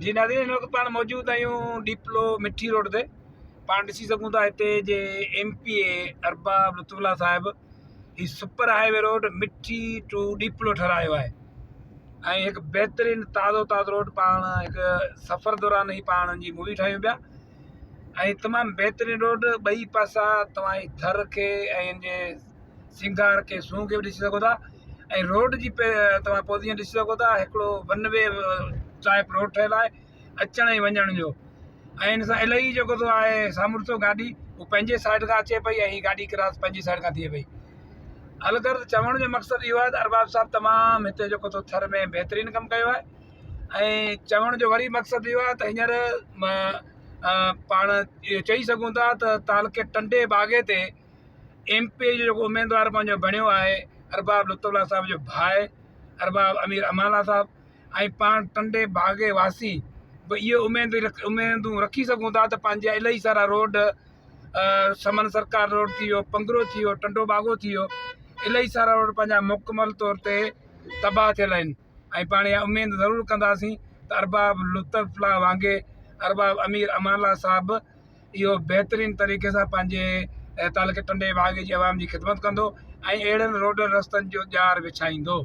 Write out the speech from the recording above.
جي ناظرين هن وقت پاڻ موجود آهيون ڏيپلو مٺي روڊ تي پاڻ ڏسي سگهون ٿا هتي جي ايم پي اي ارباب لطف الله صاحب هي super highway road Mithi to Diplo ٺهرايو آهي ۽ هڪ بهترين تازو تازو روڊ پاڻ هڪ سفر دوران هي پاڻ جي مووي ٺاهيون پيا ۽ تمام بهترين روڊ ٻئي پاسا توهان هي ٿر کي ۽ ان جي سنگار کي سونهن کي به ڏسي سگهو ٿا ۽ روڊ جي توهان پوزيشن ڏسي سگهو ٿا هڪڙو ون وي ٽائپ روڊ ٺهيل آهي اچڻ ۽ وڃڻ جو ۽ ان سان الائي جيڪو سو آهي سامهون ڏسو گاڏي هو پنهنجي سائيڊ کان اچي پئي ۽ هي گاڏي ڪراس پنهنجي سائيڊ کان ٿئي پئي الغرض چوڻ جو مقصد اهو آهي ته ارباب صاحب تمام هتي جيڪو سو ٿر ۾ بهترين ڪم ڪيو آهي ۽ چوڻ جو وري مقصد اهو آهي ته هينئر پاڻ اهو چئي سگهون ٿا ته تعلقي ٽنڊي باگي تي ايم پي اي جو جيڪو اميدوار پنهنجو بڻيو آهي ارباب لطف الله صاحب جو ڀاء ارباب امير امان الله صاحب ۽ پاڻ ٽنڊي باگي واسي به اهو اميد اميدون رکي سگهون ٿا ته پنهنجا الاهي سارا روڊ سمن سرڪار روڊ ٿي ويو پنگرو ٿي ويو ٽنڊو باگو ٿي ويو الاهي سارا روڊ پنهنجا مڪمل طور تي تباهه ٿيل آهن ۽ پاڻ اها اميد ضرور ڪنداسين ته ارباب لطف الله وانگي ارباب امير امان الله صاحب اهو بهترين طريقي سان پنهنجي تعلقي ٽنڊي باگي جي عوام جي خدمت ڪندو ۽ اهڙن روڊن رستن جو ڄار وڇائيندو.